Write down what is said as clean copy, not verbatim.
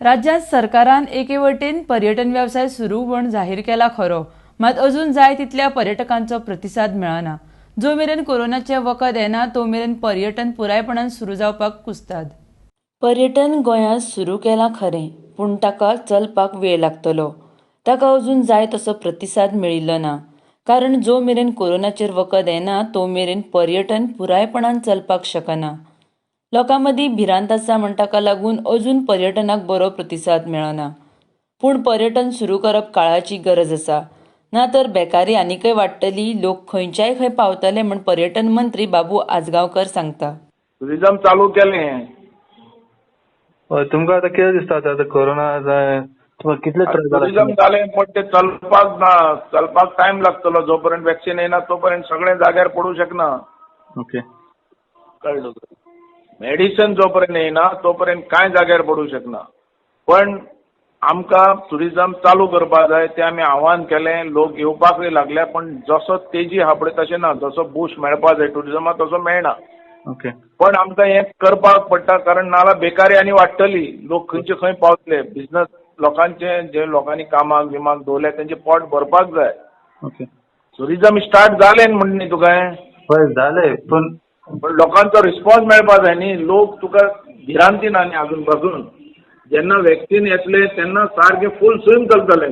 राज्यांत सरकारान एके वटेन पर्यटन वेवसाय सुरू म्हूण जाहीर केला खरो, मात अजून जाय तितल्या पर्यटकांचो प्रतिसाद मेळना. जो मेरेन कोरोनाचें वखद येना तो मेरेन पर्यटन पुरायपणान सुरू जावपाक कुस्ताद. पर्यटन गोंयांत सुरू केलां खरें, पूण ताका चलपाक वेळ लागतलो. ताका अजून जाय तसो प्रतिसाद मेळिल्लो ना. कारण जो मेरेन कोरोनाचेर वखद येना तो मेरेन पर्यटन पुरायपणान चलपाक शकना. लोकां मदीं भिरांत आसा म्हूण ताका लागून अजून पर्यटनाक बरो प्रतिसाद मेळना. पूण पर्यटन सुरू करप काळाची गरज आसा. ना तर बेकारी आनीकय वाडटली, लोक खंयच्याय खंय पावतले म्हूण पर्यटन मंत्री बाबू आजगांवकर सांगता. टुरिजम चालू केलें. हय, तुमकां आतां कितें दिसता आतां आतां कोरोना जाय तुमकां कितले त्रास जाला? टुरिजम जालें पण तें चलपाक ना, चलपाक टायम लागतलो. जो पर्यंत वॅक्सिन येना तो पर्यंत सगळें जाग्यार पडूं शकना. ओके. कळ्ळें तुका? मेडिसन जो पर्यंत येना तो पर्यंत कांय जाग्यार पडूं शकना. पण आमकां टुरिजम चालू करपाक जाय, तें आमी आव्हान केलें, लोक येवपाकय लागल्या, पण जसो तेजी आहा पळय तशें ना. जसो बूस्ट मेळपा जाय टुरिजमाक तसो मेळना. ओके. पण आमकां हें करपाक पडटा, कारण नाल्यार बेकारी आनी वाडटली. लोक खंयचे खंय पावतले. बिझनस लोकांचे, जे लोकांनी कामाक बिमाक दवरल्या तेंचें पोट भरपाक जाय. ओके. टुरिजम स्टार्ट जालें म्हण न्ही तुका हें. हय, जालें, पूण पण लोकांचो रिस्पॉन्स मेळपा जाय न्ही. लोक तुका भिरांतीन आनी अजून पासून. जेन्ना वॅक्सिन येतलें तेन्ना सारकें फूल स्विंग चलतलें.